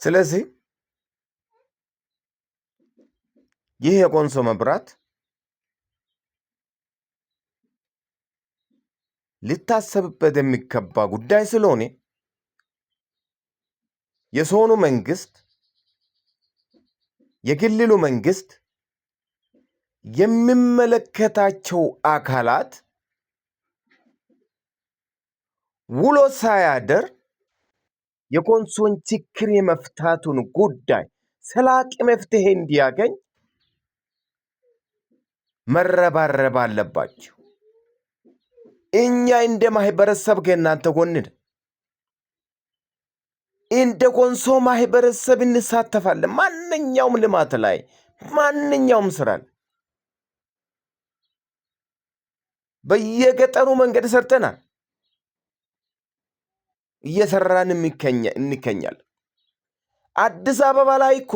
ስለዚህ ይህ የኮንሶ መብራት ሊታሰብበት የሚገባ ጉዳይ ስለሆነ የዞኑ መንግስት፣ የክልሉ መንግስት፣ የሚመለከታቸው አካላት ውሎ ሳያደር የኮንሶን ችግር የመፍታቱን ጉዳይ ዘላቂ መፍትሄ እንዲያገኝ መረባረብ አለባቸው። እኛ እንደ ማህበረሰብ ከእናንተ ጎን ነን። እንደ ኮንሶ ማህበረሰብ እንሳተፋለን። ማንኛውም ልማት ላይ፣ ማንኛውም ስራ ላይ በየገጠሩ መንገድ ሰርተናል፣ እየሰራን እንገኛለን። አዲስ አበባ ላይ እኮ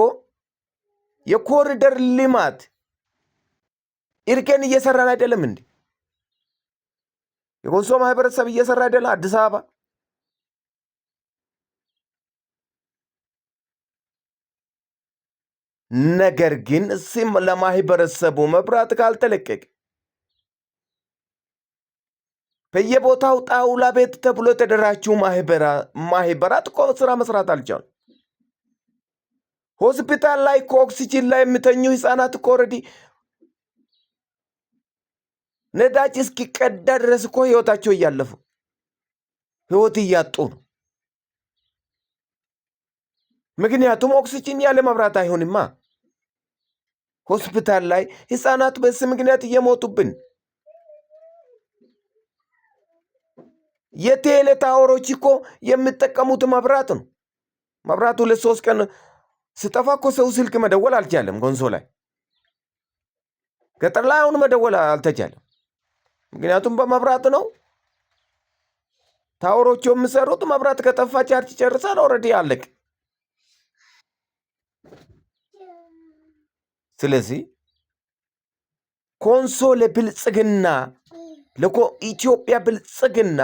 የኮሪደር ልማት እርከን እየሰራን አይደለም እንዴ? የኮንሶ ማህበረሰብ እየሰራ አይደለም አዲስ አበባ? ነገር ግን እዚህም ለማህበረሰቡ መብራት ካልተለቀቀ በየቦታው ጣውላ ቤት ተብሎ የተደራጁ ማህበራት እኮ ስራ መስራት አልቻሉ። ሆስፒታል ላይ እኮ ኦክሲጂን ላይ የሚተኙ ህፃናት እኮ already ነዳጅ እስኪቀዳ ድረስ እኮ ህይወታቸው እያለፉ ህይወት እያጡ ነው። ምክንያቱም ኦክሲጂን ያለ መብራት አይሆንማ። ሆስፒታል ላይ ህፃናት በዚህ ምክንያት እየሞቱብን፣ የቴሌ ታወሮች እኮ የሚጠቀሙት መብራት ነው። መብራቱ 2-3 ቀን ስጠፋ እኮ ሰው ስልክ መደወል አልቻለም። ኮንሶ ላይ ገጠር ላይ አሁን መደወል አልተቻለም። ምክንያቱም በመብራት ነው tower ኦቹ የሚሰሩት። መብራት ከጠፋ ቻርጅ ጨርሳል። already አለቅ። ስለዚህ ኮንሶ ለብልጽግና ለኢትዮጵያ ብልጽግና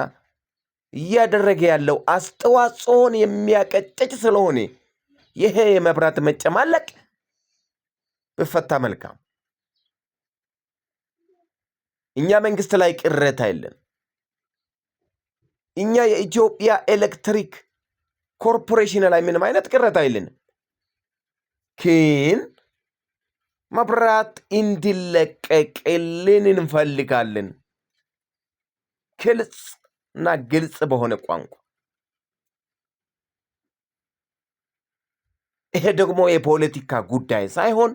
እያደረገ ያለው አስተዋጽኦን የሚያቀጭጭ ስለሆነ ይሄ የመብራት መጨማለቅ ብፈታ መልካም። እኛ መንግስት ላይ ቅሬታ የለን። እኛ የኢትዮጵያ ኤሌክትሪክ ኮርፖሬሽን ላይ ምንም አይነት ቅሬታ የለንም። ግን መብራት እንዲለቀቅልን እንፈልጋለን። ግልጽ እና ግልጽ በሆነ ቋንቋ። ይሄ ደግሞ የፖለቲካ ጉዳይ ሳይሆን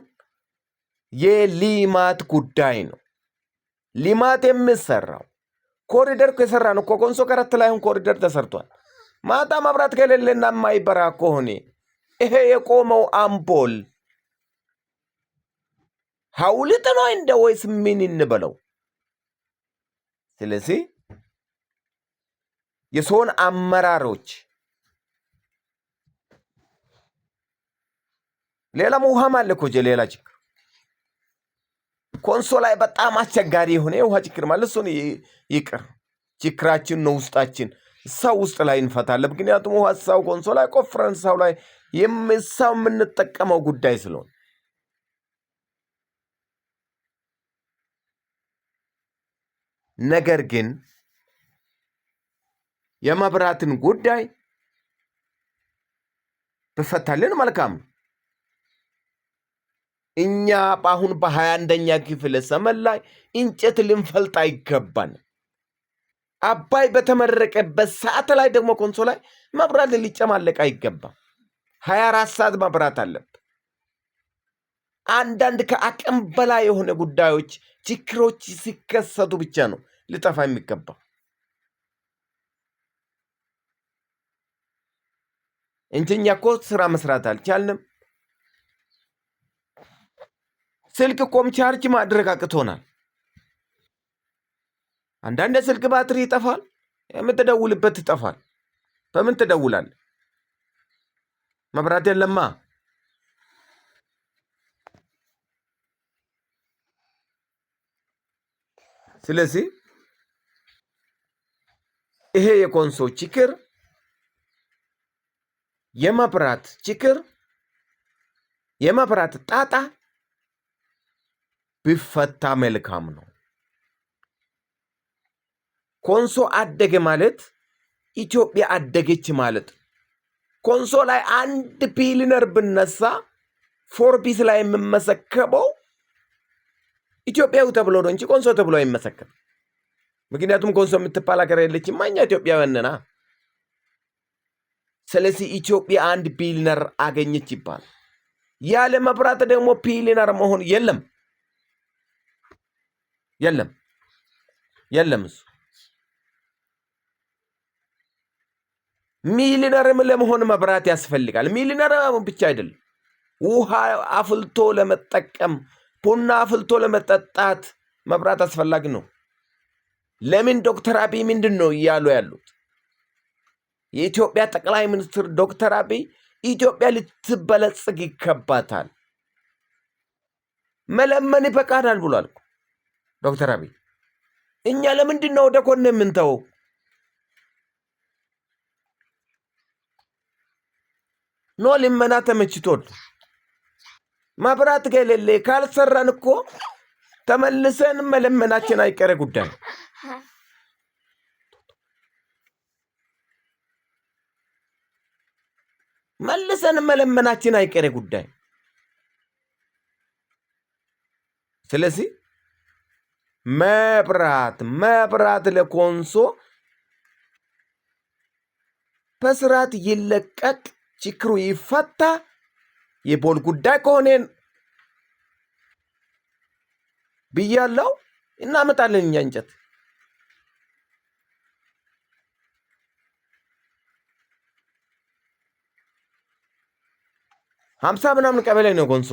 የልማት ጉዳይ ነው። ልማት የሚሰራው ኮሪደር እኮ የሰራ ነው እኮ ኮንሶ ከረት ላይ አሁን ኮሪደር ተሰርቷል። ማታ መብራት ከሌለና የማይበራ ከሆነ ይሄ የቆመው አምፖል ሐውልት ነው እንደ ወይስ ምን እንበለው? ስለዚህ የዞን አመራሮች ሌላም ውሃም አለ እኮ ሌላ ችግር ኮንሶ ላይ በጣም አስቸጋሪ የሆነ የውሃ ችግር ማለት እሱን ይቅር፣ ችግራችን ነው ውስጣችን ሰው ውስጥ ላይ እንፈታለን። ምክንያቱም ውሃ ሰው ኮንሶ ላይ ቆፍረን ሰው ላይ ሰው የምንጠቀመው ጉዳይ ስለሆነ ነገር ግን የመብራትን ጉዳይ ብፈታልን መልካም ነው። እኛ በአሁን በ21ኛ ክፍለ ዘመን ላይ እንጨት ልንፈልጥ አይገባን። አባይ በተመረቀበት ሰዓት ላይ ደግሞ ኮንሶ ላይ መብራት ሊጨማለቅ አይገባም። 24 ሰዓት መብራት አለብ። አንዳንድ ከአቅም በላይ የሆነ ጉዳዮች፣ ችግሮች ሲከሰቱ ብቻ ነው ሊጠፋ የሚገባው እንጂ እኛ እኮ ስራ መስራት አልቻልንም። ስልክ እኮም ቻርጅ ማድረግ አቅቶናል። አንዳንድ የስልክ ባትሪ ይጠፋል፣ የምትደውልበት ይጠፋል። በምን ትደውላለህ? መብራት የለማ። ስለዚህ ይሄ የኮንሶ ችግር የመብራት ችግር፣ የመብራት ጣጣ ቢፈታ መልካም ነው። ኮንሶ አደገ ማለት ኢትዮጵያ አደገች ማለት ነው። ኮንሶ ላይ አንድ ቢሊነር ብነሳ ፎርቢስ ላይ የምመሰከበው ኢትዮጵያዊ ተብሎ ነው እንጂ ኮንሶ ተብሎ አይመሰከብም። ምክንያቱም ኮንሶ የምትባል ሀገር የለችማ፣ እኛ ኢትዮጵያውያን ነና። ስለዚህ ኢትዮጵያ አንድ ቢሊነር አገኘች ይባላል። ያለ መብራት ደግሞ ቢሊነር መሆን የለም፣ የለም፣ የለም። እሱ ሚሊነርም ለመሆን መብራት ያስፈልጋል። ሚሊነር ብቻ አይደለም፣ ውሃ አፍልቶ ለመጠቀም፣ ቡና አፍልቶ ለመጠጣት መብራት አስፈላጊ ነው። ለምን ዶክተር አብይ ምንድን ነው እያሉ ያሉት? የኢትዮጵያ ጠቅላይ ሚኒስትር ዶክተር አብይ ኢትዮጵያ ልትበለጽግ ይገባታል፣ መለመን ይበቃናል ብሏል ዶክተር አብይ። እኛ ለምንድን ነው ወደ ጎን የምንተወው? No ልመና ተመችቶን መብራት ከሌለ ካልሰራን እኮ ተመልሰን መለመናችን አይቀሬ ጉዳይ ነው። መልሰን መለመናችን አይቀሬ ጉዳይ። ስለዚህ መብራት ለኮንሶ በስርዓት ይለቀቅ፣ ችግሩ ይፈታ። የ pole ጉዳይ ከሆነ ብያለው፣ እናመጣለን እኛ እንጨት። 50 ምናምን ቀበሌ ነው ኮንሶ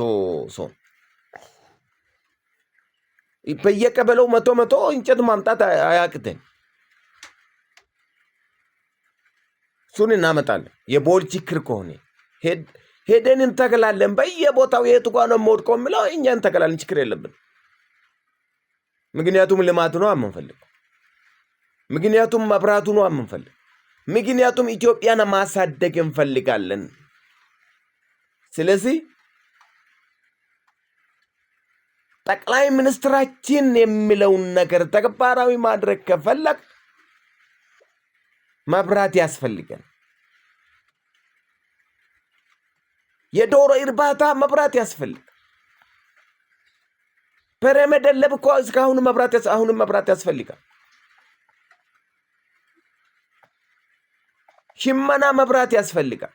ዞን። በየቀበሌው 100 100 እንጨት ማምጣት አያቅተን። እሱን እናመጣለን። የ pole ችግር ከሆነ ሄደን እንተክላለን። በየቦታው የቱ ጋ ነው የምወድቀው የሚለው እኛ እንተክላለን። ችግር የለብን። ምክንያቱም ልማት ነው የምንፈልገው። ምክንያቱም መብራቱ ነው የምንፈልግ። ምክንያቱም ኢትዮጵያን ማሳደግ እንፈልጋለን። ስለዚህ ጠቅላይ ሚኒስትራችን የሚለውን ነገር ተግባራዊ ማድረግ ከፈለግ መብራት ያስፈልገን። የዶሮ እርባታ መብራት ያስፈልግ። በሬ መደለብ እኮ እስካሁን መብራት አሁንም መብራት ያስፈልጋል። ሽመና መብራት ያስፈልጋል።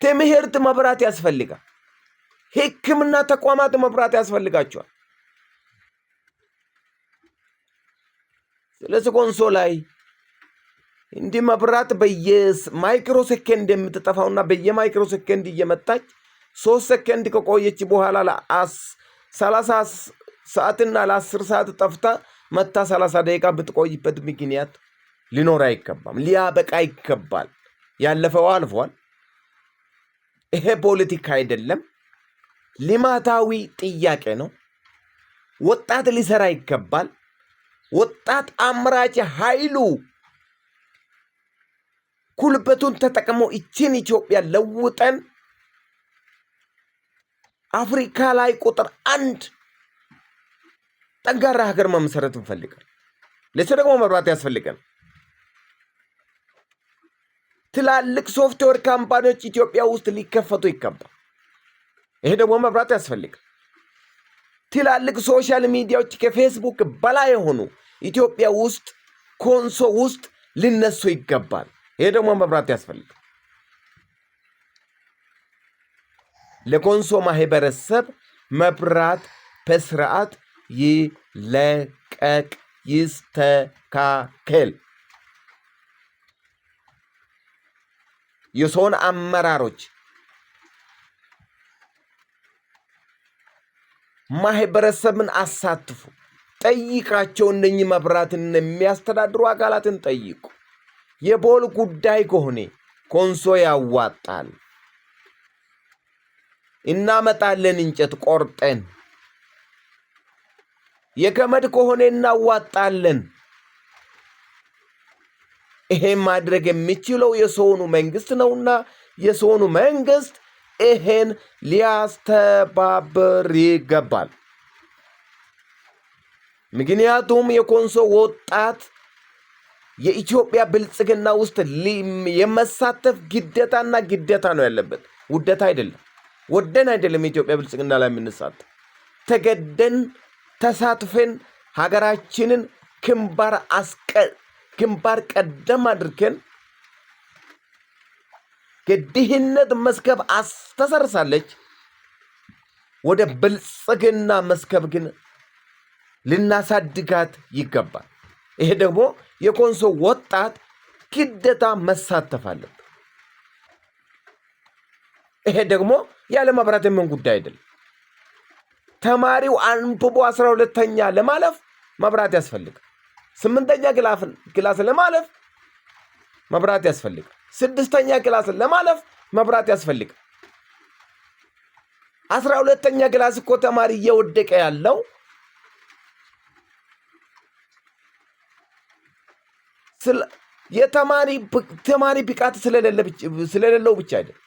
ትምህርት መብራት ያስፈልጋል። ሕክምና ተቋማት መብራት ያስፈልጋቸዋል። ስለዚህ ኮንሶ ላይ እንዲህ መብራት በየ micro second የምትጠፋውና በየ micro second እየመጣች 3 ሰከንድ ከቆየች በኋላ ለ30 ሰዓትና ለ10 ሰዓት ጠፍታ መታ 30 ደቂቃ ብትቆይበት ምክንያት ሊኖር አይገባም። ሊያበቃ ይገባል። ያለፈው አልፏል። ይሄ ፖለቲካ አይደለም፣ ልማታዊ ጥያቄ ነው። ወጣት ሊሰራ ይገባል። ወጣት አምራች ኃይሉ ጉልበቱን ተጠቅሞ ይችን ኢትዮጵያ ለውጠን አፍሪካ ላይ ቁጥር አንድ ጠንካራ ሀገር መመሰረት እንፈልጋል። ለሱ ደግሞ መብራት ያስፈልጋል። ትላልቅ software company ዎች ኢትዮጵያ ውስጥ ሊከፈቱ ይገባል። ይሄ ደግሞ መብራት ያስፈልጋል። ትላልቅ social media ዎች ከፌስቡክ በላይ የሆኑ ኢትዮጵያ ውስጥ ኮንሶ ውስጥ ሊነሱ ይገባል። ይሄ ደግሞ መብራት ያስፈልጋል። ለኮንሶ ማህበረሰብ መብራት በስርዓት ይለቀቅ፣ ይስተካከል። የዞን አመራሮች ማህበረሰብን አሳትፉ፣ ጠይቃቸው። እነኚህ መብራትን የሚያስተዳድሩ አካላትን ጠይቁ። የቦል ጉዳይ ከሆነ ኮንሶ ያዋጣል፣ እናመጣለን እንጨት ቆርጠን። የገመድ ከሆነ እናዋጣለን። ይሄን ማድረግ የሚችለው የዞኑ መንግስት ነውና የዞኑ መንግስት ይሄን ሊያስተባብር ይገባል። ምክንያቱም የኮንሶ ወጣት የኢትዮጵያ ብልጽግና ውስጥ የመሳተፍ ግዴታና ግዴታ ነው ያለበት፣ ውደታ አይደለም። ወደን አይደለም የኢትዮጵያ ብልጽግና ላይ የምንሳተፍ፣ ተገደን ተሳትፈን ሀገራችንን ግንባር ቀደም አድርገን ከድህነት መስከብ አስተሰርሳለች። ወደ ብልጽግና መስከብ ግን ልናሳድጋት ይገባል። ይሄ ደግሞ የኮንሶ ወጣት ግዴታ መሳተፍ አለበት። ይሄ ደግሞ ያለ መብራት የምን ጉዳይ አይደለም። ተማሪው አንብቦ 12ኛ ለማለፍ መብራት ያስፈልጋል። 8ኛ class ለማለፍ መብራት ያስፈልጋል። 6ኛ class ለማለፍ መብራት ያስፈልጋል። 12ኛ class እኮ ተማሪ እየወደቀ ያለው የተማሪ ብቃት ስለሌለው ብቻ አይደለም።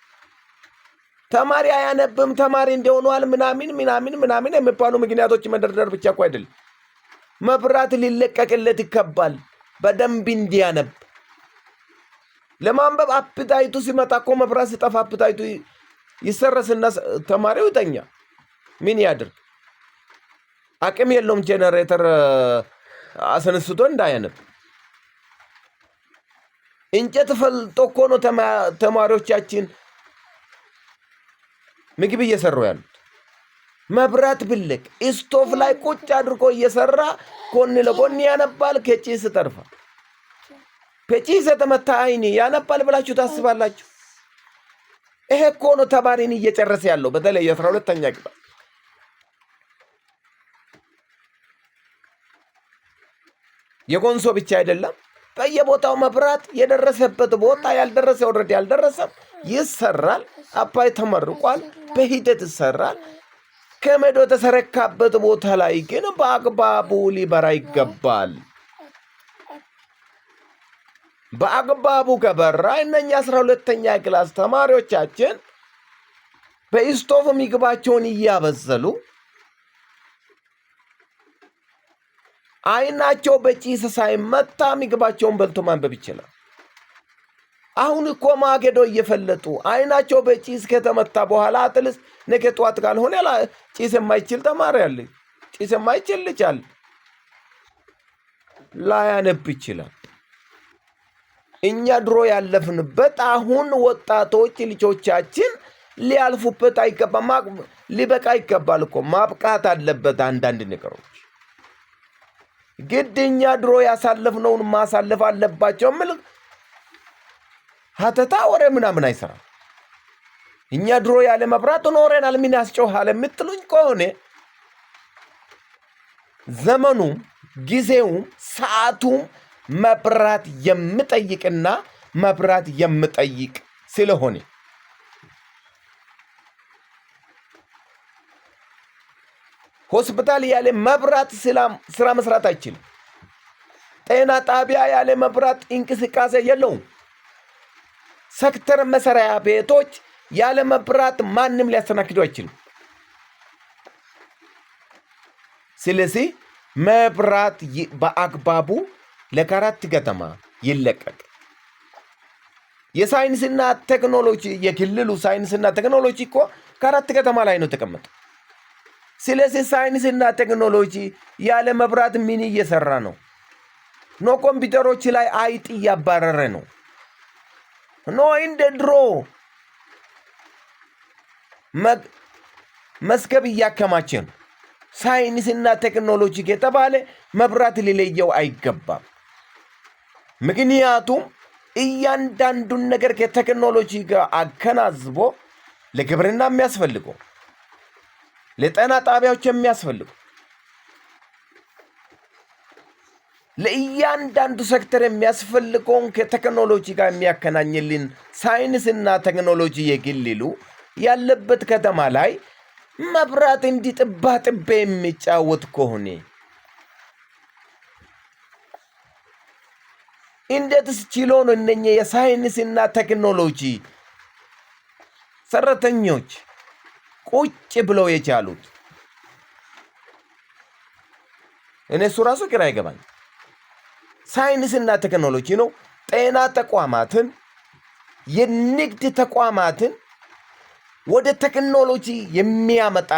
ተማሪ አያነብም፣ ተማሪ እንደሆኗል ምናምን ምናምን ምናምን የሚባሉ ምክንያቶች መደርደር ብቻ እኮ አይደለም። መብራት ሊለቀቅለት ይገባል፣ በደንብ እንዲያነብ። ለማንበብ appetite ኡ ሲመጣ እኮ መብራት ሲጠፋ appetite ኡ ይሰረስና ተማሪው ይተኛ። ምን ያድርግ? አቅም የለውም ጄኔሬተር አስነስቶ እንዳያነብ። እንጨት ፈልጦ እኮ ነው ተማሪዎቻችን ምግብ እየሰሩ ያሉት። መብራት ብለቅ ስቶፍ ላይ ቁጭ አድርጎ እየሰራ ጎን ለጎን ያነባል። ከጭስ ይተርፋል። ከጭስ የተመታ አይን ያነባል ብላችሁ ታስባላችሁ? ይሄ እኮ ነው ተማሪን እየጨረሰ ያለው፣ በተለይ የ12ኛ ክፍል። የኮንሶ ብቻ አይደለም፣ በየቦታው መብራት የደረሰበት ቦታ ያልደረሰ already ያልደረሰም ይሰራል። አባይ ተመርቋል፣ በሂደት ይሰራል። ገመዶ የተሰረካበት ቦታ ላይ ግን በአግባቡ ሊበራ ይገባል። በአግባቡ ከበራ እነኛ 12ኛ class ተማሪዎቻችን በስቶቭ ምግባቸውን እያበሰሉ አይናቸው በጭስ ሳይመታ ምግባቸውን በልቶ ማንበብ ይችላል። አሁን እኮ ማገዶ እየፈለጡ አይናቸው በጭስ ከተመታ በኋላ at least ነገ ጠዋት ካልሆነ ጭስ የማይችል ተማሪ አለ፣ ጭስ የማይችል ልጅ አለ፣ ላያነብ ይችላል። እኛ ድሮ ያለፍንበት አሁን ወጣቶች ልጆቻችን ሊያልፉበት አይገባም። ሊበቃ ይገባል እኮ ማብቃት አለበት። አንዳንድ ነገሮች ግድ እኛ ድሮ ያሳለፍነውን ማሳለፍ አለባቸው። ምል ሀተታ ወሬ ምናምን አይሰራም። እኛ ድሮ ያለ መብራት ኖረናል፣ ምን ያስጮሃል የምትሉኝ ከሆነ ዘመኑም ጊዜውም ሰዓቱም መብራት የምጠይቅና መብራት የምጠይቅ ስለሆነ ሆስፒታል ያለ መብራት ስራ መስራት አይችልም። ጤና ጣቢያ ያለ መብራት እንቅስቃሴ የለውም። ሴክተር መሰሪያ ቤቶች ያለ መብራት ማንም ሊያስተናግዱ አይችልም። ስለዚህ መብራት በአግባቡ ለካራት ከተማ ይለቀቅ። የሳይንስና ቴክኖሎጂ የክልሉ ሳይንስና ቴክኖሎጂ እኮ ከአራት ከተማ ላይ ነው ተቀመጠው። ስለዚህ ሳይንስና ቴክኖሎጂ ያለ መብራት ምን እየሰራ ነው? No ኮምፒውተሮች ላይ አይጥ እያባረረ ነው። No እንደ ድሮ መዝገብ እያከማቸ ነው። ሳይንስና ቴክኖሎጂ ከተባለ መብራት ሊለየው አይገባም። ምክንያቱም እያንዳንዱን ነገር ከቴክኖሎጂ ጋር አገናዝቦ ለግብርና የሚያስፈልገው፣ ለጤና ጣቢያዎች የሚያስፈልገው፣ ለእያንዳንዱ ሴክተር የሚያስፈልገውን ከቴክኖሎጂ ጋር የሚያከናኝልን ሳይንስና ቴክኖሎጂ የግልሉ ያለበት ከተማ ላይ መብራት እንዲጥባ ጥቤ የሚጫወት ከሆነ እንዴትስ ችሎ ነው እነኚህ የሳይንስና ቴክኖሎጂ ሰራተኞች ቁጭ ብለው የቻሉት? እኔ እሱ ራሱ ግራ አይገባኝ። ሳይንስና ቴክኖሎጂ ነው ጤና ተቋማትን፣ የንግድ ተቋማትን ወደ ቴክኖሎጂ የሚያመጣ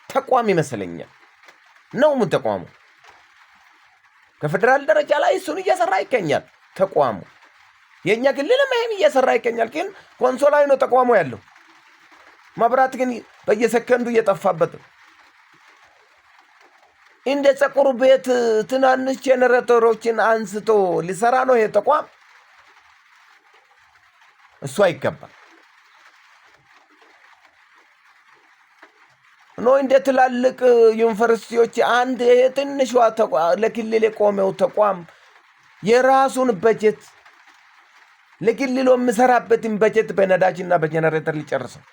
ተቋም ይመስለኛል። ነው ምን ተቋሙ ከፌዴራል ደረጃ ላይ እሱን እየሰራ ይገኛል ተቋሙ። የእኛ ክልልም ይሄን እየሰራ ይገኛል። ግን ኮንሶ ላይ ነው ተቋሙ ያለው። መብራት ግን በየሰከንዱ እየጠፋበት ነው። እንደ ፀጉር ቤት ትናንሽ ጄኔሬተሮችን አንስቶ ሊሰራ ነው ይሄ ተቋም። እሱ አይገባም። No እንደ ትላልቅ ዩኒቨርሲቲዎች አንድ ይሄ ትንሿ ለክልል የቆመው ተቋም የራሱን በጀት፣ ለክልሉ የሚሰራበትን በጀት በነዳጅና በጄኔሬተር ሊጨርሰው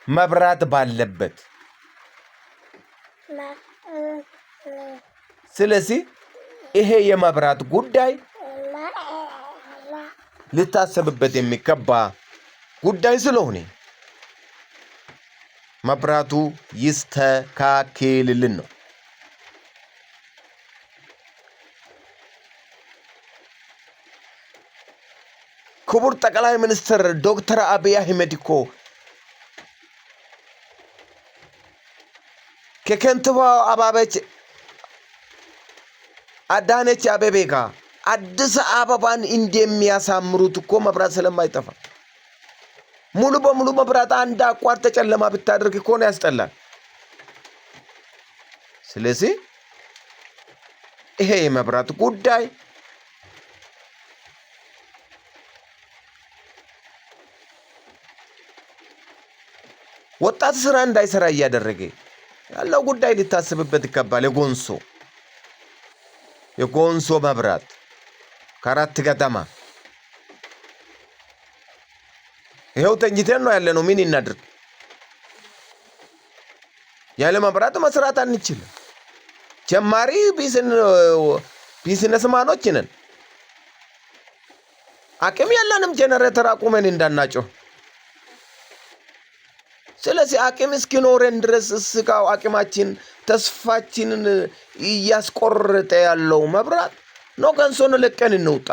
መብራት ባለበት። ስለዚህ ይሄ የመብራት ጉዳይ ሊታሰብበት የሚገባ ጉዳይ ስለሆነ መብራቱ ይስተካከልልን ነው። ክቡር ጠቅላይ ሚኒስትር ዶክተር አብይ አህመድ እኮ ከከንቲባው አባበች አዳነች አቤቤ ጋር አዲስ አበባን እንደሚያሳምሩት እኮ መብራት ስለማይጠፋ፣ ሙሉ በሙሉ መብራት አንድ አቋርጠ ጨለማ ብታደርግ እኮ ነው ያስጠላል። ስለዚህ ይሄ የመብራት ጉዳይ ወጣት ስራ እንዳይሰራ እያደረገ ያለው ጉዳይ ሊታሰብበት ይገባል። የኮንሶ መብራት ከአራት ከተማ ይኸው ተኝተን ነው ያለነው። ምን እናድርግ? ያለ መብራት መስራት አንችልም። ጀማሪ businessman ኦች ነን። አቅም የለንም ጄኔሬተር አቁመን እንዳናጮህ። ስለዚህ አቅም እስኪኖረን ድረስ እስካው አቅማችን ተስፋችንን እያስቆረጠ ያለው መብራት ነው። ኮንሶን ለቀን እንውጣ።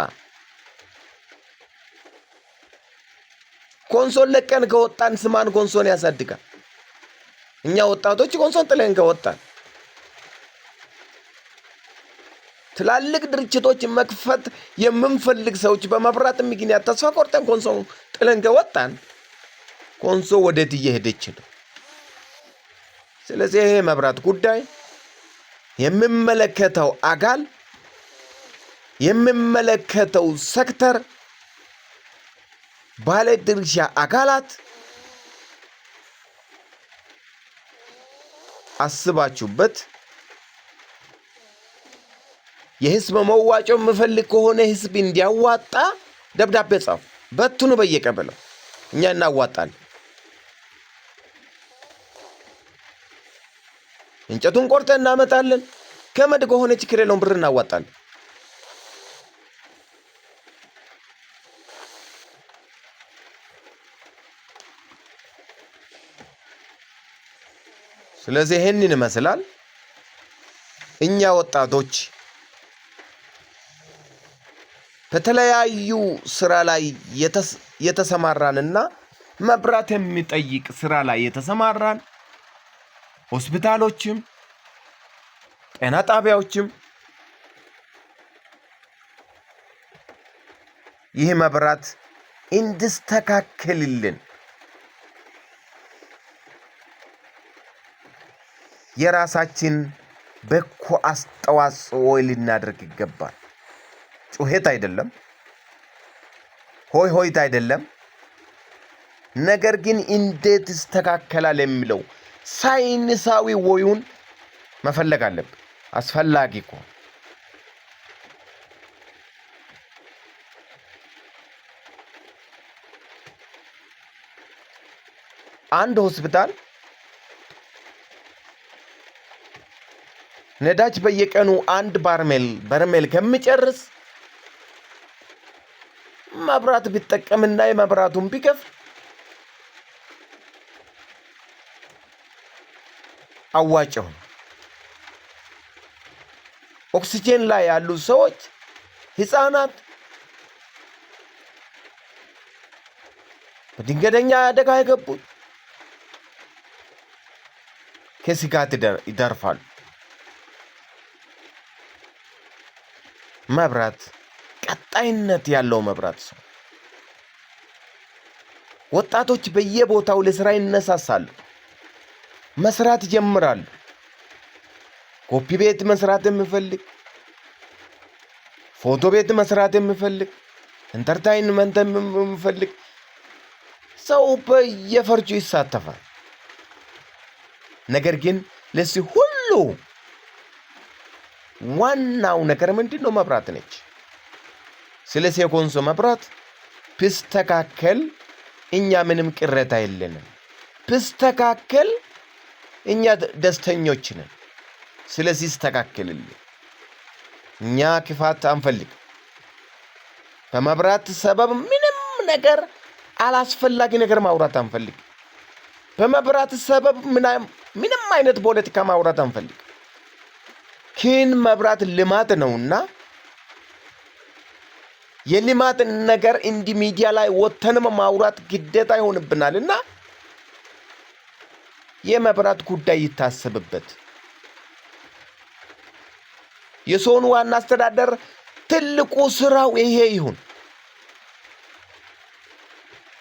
ኮንሶን ለቀን ከወጣን ስማን ኮንሶን ያሳድጋል። እኛ ወጣቶች ኮንሶን ጥለን ከወጣን ትላልቅ ድርጅቶች መክፈት የምንፈልግ ሰዎች በመብራት ምክንያት ተስፋ ቆርጠን ኮንሶን ጥለን ከወጣን ኮንሶ ወዴት እየሄደች ነው? ስለዚህ ይሄ የመብራት ጉዳይ የሚመለከተው አካል፣ የሚመለከተው ሴክተር ባለድርሻ አካላት አስባችሁበት የህዝብ መዋጮ የምፈልግ ከሆነ ህዝብ እንዲያዋጣ ደብዳቤ ጻፉ፣ በትኑ በየቀበለው፣ እኛ እናዋጣለን። እንጨቱን ቆርጠን እናመጣለን። ገመድ ከሆነ ችግር የለውም፣ ብር እናዋጣለን። ስለዚህ ይህንን ይመስላል። እኛ ወጣቶች በተለያዩ ስራ ላይ የተሰማራንና መብራት የሚጠይቅ ስራ ላይ የተሰማራን ሆስፒታሎችም ጤና ጣቢያዎችም ይህ መብራት እንዲስተካከልልን የራሳችን በጎ አስተዋጽኦ ልናደርግ ይገባል። ጩኸት አይደለም፣ ሆይ ሆይት አይደለም። ነገር ግን እንዴት ይስተካከላል የሚለው ሳይንሳዊ ወዩን መፈለግ አለብን። አስፈላጊ እኮ አንድ ሆስፒታል ነዳጅ በየቀኑ አንድ በርሜል ከሚጨርስ መብራት ቢጠቀምና የመብራቱን ቢከፍል አዋጭ ነው። ኦክሲጅን ላይ ያሉ ሰዎች፣ ህፃናት በድንገተኛ አደጋ የገቡት ከስጋት ይደርፋሉ። መብራት ቀጣይነት ያለው መብራት ሰው ወጣቶች በየቦታው ለስራ ይነሳሳሉ፣ መስራት ይጀምራሉ። ኮፒ ቤት መስራት የሚፈልግ፣ ፎቶ ቤት መስራት የሚፈልግ፣ entertainment የሚፈልግ ሰው በየፈርጁ ይሳተፋል። ነገር ግን ለዚህ ሁሉ ዋናው ነገር ምንድን ነው? መብራት ነች። ስለዚህ የኮንሶ መብራት ቢስተካከል እኛ ምንም ቅሬታ የለንም። ቢስተካከል እኛ ደስተኞች ነን። ስለዚህ ይስተካከልልን። እኛ ክፋት አንፈልግ። በመብራት ሰበብ ምንም ነገር አላስፈላጊ ነገር ማውራት አንፈልግ። በመብራት ሰበብ ምንም አይነት ፖለቲካ ማውራት አንፈልግ። ግን መብራት ልማት ነውና የልማት ነገር እንዲህ ሚዲያ ላይ ወጥተንም ማውራት ግዴታ ይሆንብናል እና የመብራት ጉዳይ ይታሰብበት። የዞኑ ዋና አስተዳደር ትልቁ ስራው ይሄ ይሁን።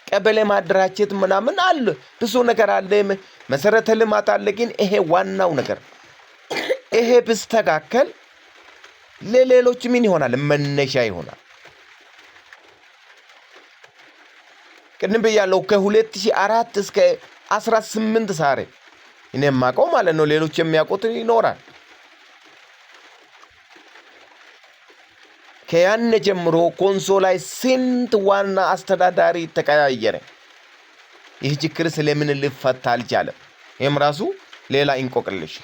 ቀበሌ ማደራጀት ምናምን አለ፣ ብዙ ነገር አለ፣ መሰረተ ልማት አለ። ግን ይሄ ዋናው ነገር ይሄ ብስተካከል ለሌሎች ምን ይሆናል? መነሻ ይሆናል። ቅድም ብያለሁ፣ ከ2004 እስከ 18 ሳሬ እኔ የማውቀው ማለት ነው። ሌሎች የሚያውቁት ይኖራል። ከያነ ጀምሮ ኮንሶ ላይ ስንት ዋና አስተዳዳሪ ተቀያየረ። ይህ ችግር ስለምን ሊፈታ አልቻለም? ይህም ራሱ ሌላ እንቆቅልሽ።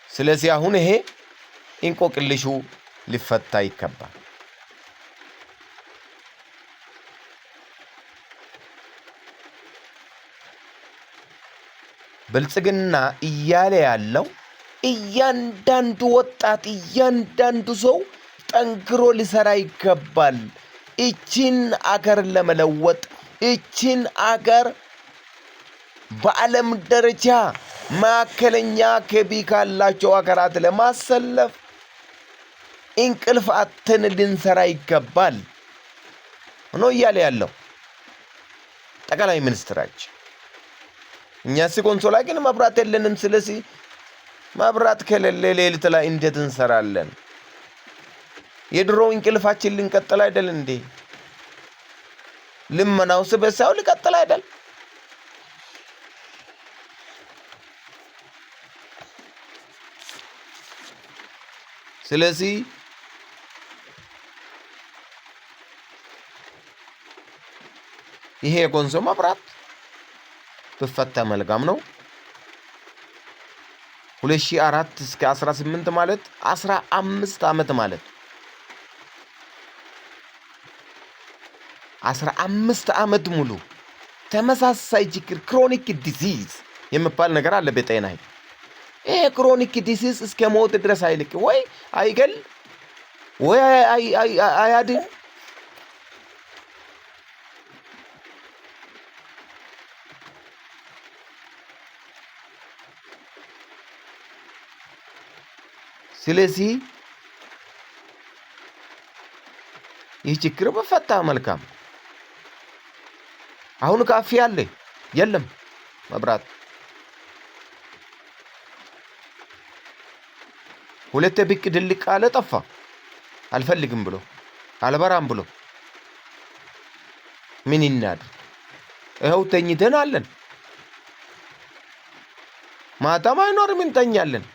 ስለዚህ አሁን ይሄ እንቆቅልሹ ሊፈታ ይገባል። ብልጽግና እያለ ያለው እያንዳንዱ ወጣት እያንዳንዱ ሰው ጠንክሮ ሊሰራ ይገባል። እቺን አገር ለመለወጥ እቺን አገር በዓለም ደረጃ ማዕከለኛ ገቢ ካላቸው አገራት ለማሰለፍ እንቅልፍ አጥተን ልንሰራ ይገባል ነው እያለ ያለው ጠቅላይ ሚኒስትራችን። እኛ ኮንሶ ላይ ግን መብራት የለንም። ስለዚህ መብራት ከሌለ ሌሊት ላይ እንዴት እንሰራለን? የድሮ እንቅልፋችን ልንቀጥል አይደል እንዴ? ልመናው ስበሳው ሊቀጥል አይደል? ስለዚህ ይሄ የኮንሶ መብራት ብፈታ መልካም ነው። 2004 እስከ 18 ማለት 15 ዓመት ማለት 15 ዓመት ሙሉ ተመሳሳይ ችግር chronic disease የሚባል ነገር አለ በጤና። ይሄ chronic disease እስከ ሞት ድረስ አይልቅ ወይ አይገል ወይ አያድን። ስለዚህ ይህ ችግር በፈታ መልካም። አሁን ካፌ አለ የለም መብራት ሁለቴ ብቅ ድልቅ አለ ጠፋ። አልፈልግም ብሎ አልበራም ብሎ ምን ይናድር? ይኸው ተኝተን አለን። ማታም አይኖርም እንተኛለን።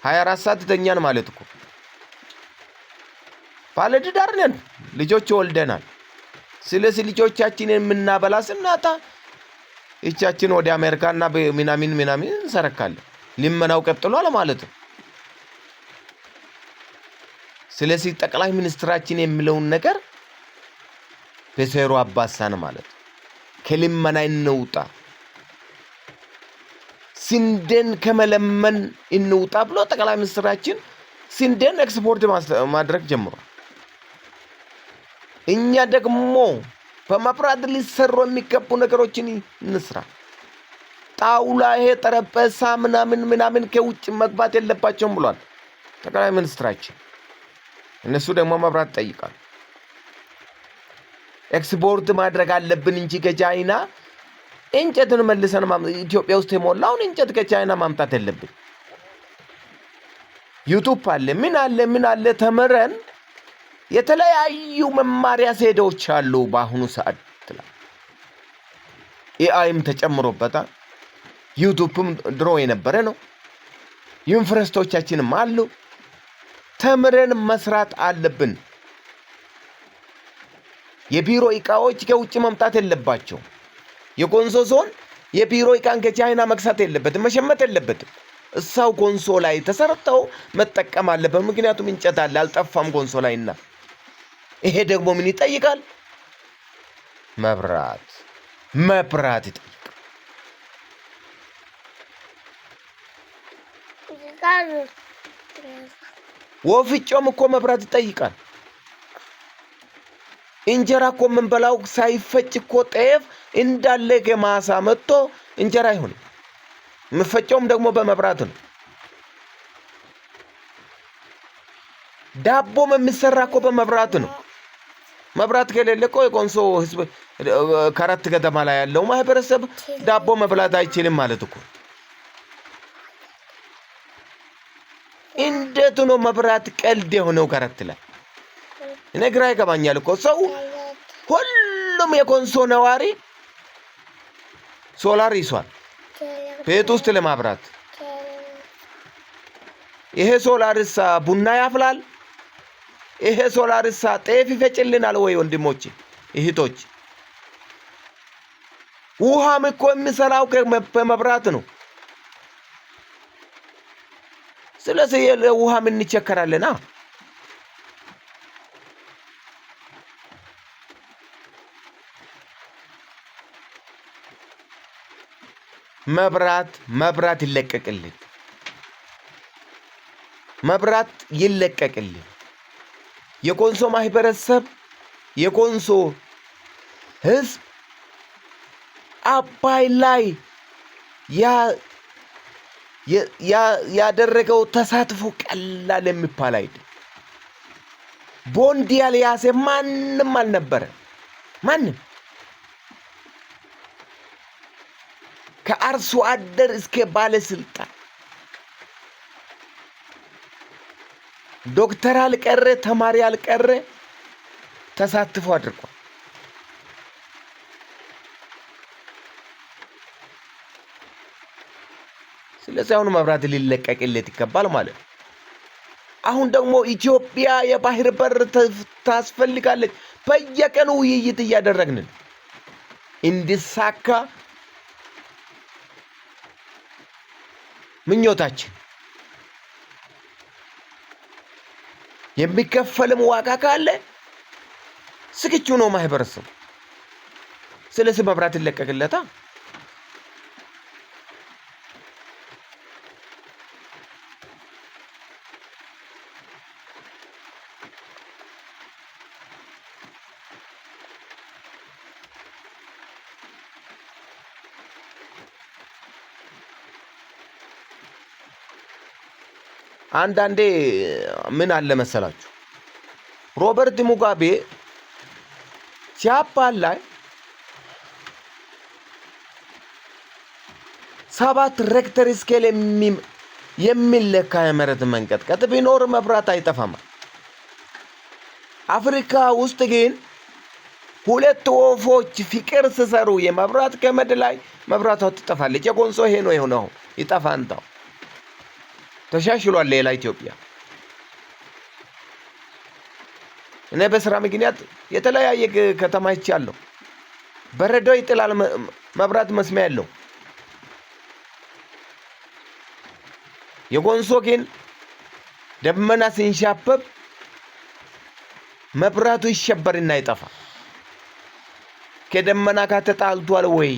24 ሰዓት ተኛን ማለት እኮ ባለትዳር ነን፣ ልጆች ወልደናል። ስለዚህ ልጆቻችንን የምናበላ ስናጣ እቻችን ወደ አሜሪካና ምናምን ምናምን እንሰረካለን። ልመናው ቀጥሏል ማለት ነው። ስለዚህ ጠቅላይ ሚኒስትራችን የሚለውን ነገር በሴሮ አባሳን ማለት ነው። ከልመና እንውጣ፣ ስንዴን ከመለመን እንውጣ ብሎ ጠቅላይ ሚኒስትራችን ስንዴን ኤክስፖርት ማድረግ ጀምሯል። እኛ ደግሞ በመብራት ሊሰሩ የሚገቡ ነገሮችን እንስራ። ጣውላ፣ ይሄ ጠረጴዛ ምናምን ምናምን ከውጭ መግባት የለባቸውም ብሏል ጠቅላይ ሚኒስትራችን። እነሱ ደግሞ መብራት ይጠይቃሉ። ኤክስፖርት ማድረግ አለብን እንጂ ከቻይና እንጨትን መልሰን ኢትዮጵያ ውስጥ የሞላውን እንጨት ከቻይና ማምጣት የለብን። YouTube አለ፣ ምን አለ፣ ምን አለ፣ ተምረን የተለያዩ መማሪያ ዘዴዎች አሉ በአሁኑ ሰዓት ላይ AI ም ተጨምሮበታል። YouTube ም ድሮ የነበረ ነው። ዩኒቨርስቲዎቻችንም አሉ። ተምረን መስራት አለብን። የቢሮ እቃዎች ከውጭ መምጣት የለባቸው። የኮንሶ ዞን የቢሮ እቃን ከቻይና መግዛት የለበትም፣ መሸመት የለበትም። እሳው ኮንሶ ላይ ተሰርተው መጠቀም አለበት። ምክንያቱም እንጨት አለ፣ አልጠፋም ኮንሶ ላይና። ይሄ ደግሞ ምን ይጠይቃል? መብራት መብራት ይጠይቃል። ወፍጮም እኮ መብራት ይጠይቃል። እንጀራ እኮ የምንበላው ሳይፈጭ እኮ ጤፍ እንዳለ ከማሳ መጥቶ እንጀራ አይሆንም። የምፈጨውም ደግሞ በመብራት ነው። ዳቦም የሚሰራ እኮ በመብራት ነው። መብራት ከሌለ እኮ የኮንሶ ሕዝብ ከአራት ከተማ ላይ ያለው ማህበረሰብ ዳቦ መብላት አይችልም ማለት እኮ። እንዴት ነው መብራት ቀልድ የሆነው ከረት ላይ? እኔ ግራ ይገባኛል እኮ። ሰው ሁሉም የኮንሶ ነዋሪ ሶላር ይሷል ቤት ውስጥ ለማብራት። ይሄ ሶላርሳ ቡና ያፍላል? ይሄ ሶላርሳ ጤፍ ይፈጭልናል ወይ? ወንድሞች እህቶች፣ ውሃም እኮ የሚሰራው በመብራት ነው። ስለዚህ ለውሃም እንቸከራለና። መብራት መብራት ይለቀቅልን፣ መብራት ይለቀቅልን። የኮንሶ ማህበረሰብ የኮንሶ ህዝብ አባይ ላይ ያደረገው ተሳትፎ ቀላል የሚባል አይደል። ቦንድ ያልያዘ ማንም አልነበረ። ማንም ከአርሶ አደር እስከ ባለስልጣን ዶክተር አልቀረ ተማሪ አልቀረ ተሳትፎ አድርጓል። ስለዚህ አሁን መብራት ሊለቀቅለት ይገባል ማለት ነው። አሁን ደግሞ ኢትዮጵያ የባህር በር ታስፈልጋለች። በየቀኑ ውይይት እያደረግን እንዲሳካ ምኞታችን። የሚከፈልም ዋጋ ካለ ዝግጁ ነው ማህበረሰቡ። ስለዚህ መብራት ይለቀቅለታ። አንዳንዴ ምን አለ መሰላችሁ፣ ሮበርት ሙጋቤ ጃፓን ላይ 7 ሬክተር ስኬል የሚለካ የመሬት መንቀጥቀጥ ቢኖር መብራት አይጠፋም። አፍሪካ ውስጥ ግን ሁለት ወፎች ፍቅር ሲሰሩ የመብራት ገመድ ላይ መብራቷ ትጠፋለች። የኮንሶ ይሄ ነው የሆነው። ይጠፋንታው ተሻሽሏል። ሌላ ኢትዮጵያ እኔ በስራ ምክንያት የተለያየ ከተማ አይቻለሁ። በረዶ ይጥላል፣ መብራት መስሚያ ያለው። የኮንሶ ግን ደመና ሲንሻበብ መብራቱ ይሸበርና ይጠፋ። ከደመና ጋር ተጣልቷል ወይ?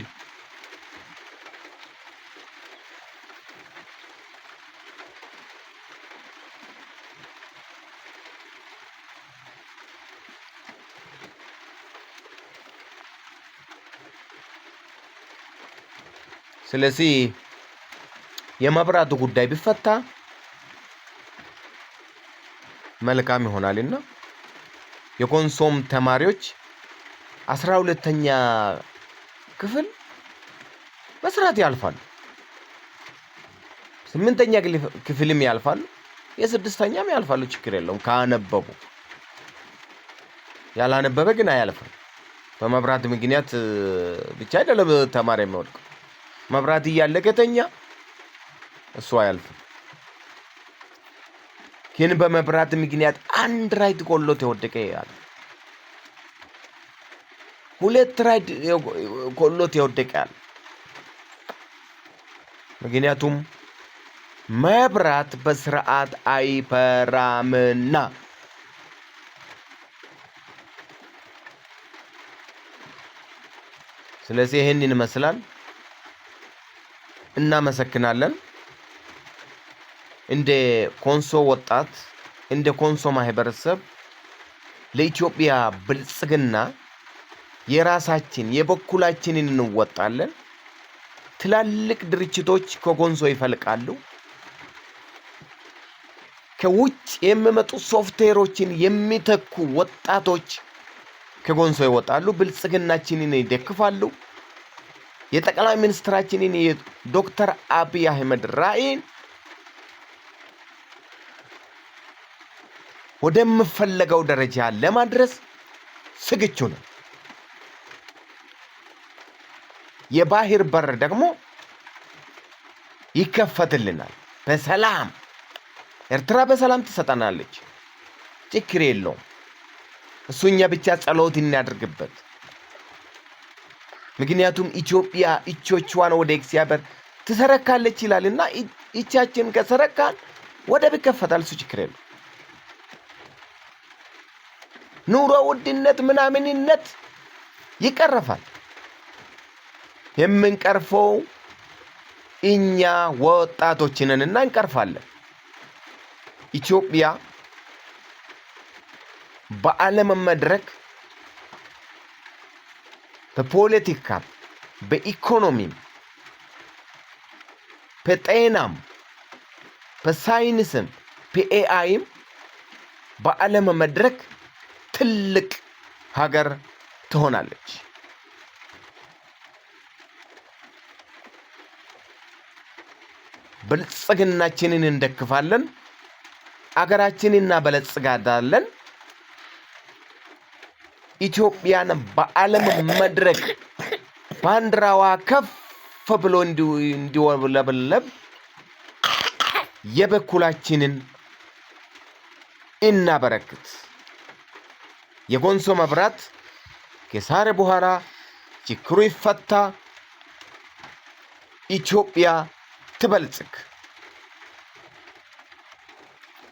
ስለዚህ የመብራቱ ጉዳይ ቢፈታ መልካም ይሆናልና የኮንሶም ተማሪዎች 12ኛ ክፍል በስርዓት ያልፋሉ። 8ኛ ክፍልም ያልፋሉ፣ የስድስተኛም ያልፋሉ። ችግር የለውም ካነበቡ። ያላነበበ ግን አያልፍም። በመብራት ምክንያት ብቻ አይደለም ተማሪ የሚወድቀው። መብራት እያለ ከተኛ እሱ አያልፍም። ግን በመብራት ምክንያት አንድ right ጎሎት የወደቀ ያለ፣ ሁለት right ጎሎት የወደቀ ያለ። ምክንያቱም መብራት በስርዓት አይበራምና። ስለዚህ ይህንን ይመስላል። እናመሰግናለን። እንደ ኮንሶ ወጣት፣ እንደ ኮንሶ ማህበረሰብ ለኢትዮጵያ ብልጽግና የራሳችን የበኩላችንን እንወጣለን። ትላልቅ ድርጅቶች ከኮንሶ ይፈልቃሉ። ከውጭ የሚመጡ ሶፍትዌሮችን የሚተኩ ወጣቶች ከኮንሶ ይወጣሉ። ብልጽግናችንን ይደግፋሉ። የጠቅላይ ሚኒስትራችንን የዶክተር አብይ አህመድ ራዕይን ወደምፈለገው ደረጃ ለማድረስ ዝግጁ ነው። የባህር በር ደግሞ ይከፈትልናል። በሰላም ኤርትራ በሰላም ትሰጠናለች። ችግር የለውም። እሱ እኛ ብቻ ጸሎት እናድርግበት። ምክንያቱም ኢትዮጵያ እጆቿን ወደ እግዚአብሔር ትሰረካለች ይላልና እጃችን ከሰረካን ወደብ ይከፈታል። እሱ ችግር የለውም። ኑሮ ውድነት ምናምንነት ይቀረፋል። የምንቀርፈው እኛ ወጣቶች ነንና እንቀርፋለን። ኢትዮጵያ በዓለም መድረክ በፖለቲካም፣ በኢኮኖሚም፣ በጤናም፣ በሳይንስም፣ በ AI ም በዓለም መድረክ ትልቅ ሀገር ትሆናለች። ብልጽግናችንን እንደግፋለን። አገራችንን እናበለጽጋታለን። ኢትዮጵያን በዓለም መድረክ ባንዲራዋ ከፍ ብሎ እንዲውለበለብ የበኩላችንን እናበረክት። የኮንሶ መብራት ከዛሬ በኋላ ችግሩ ይፈታ። ኢትዮጵያ ትበልጽግ።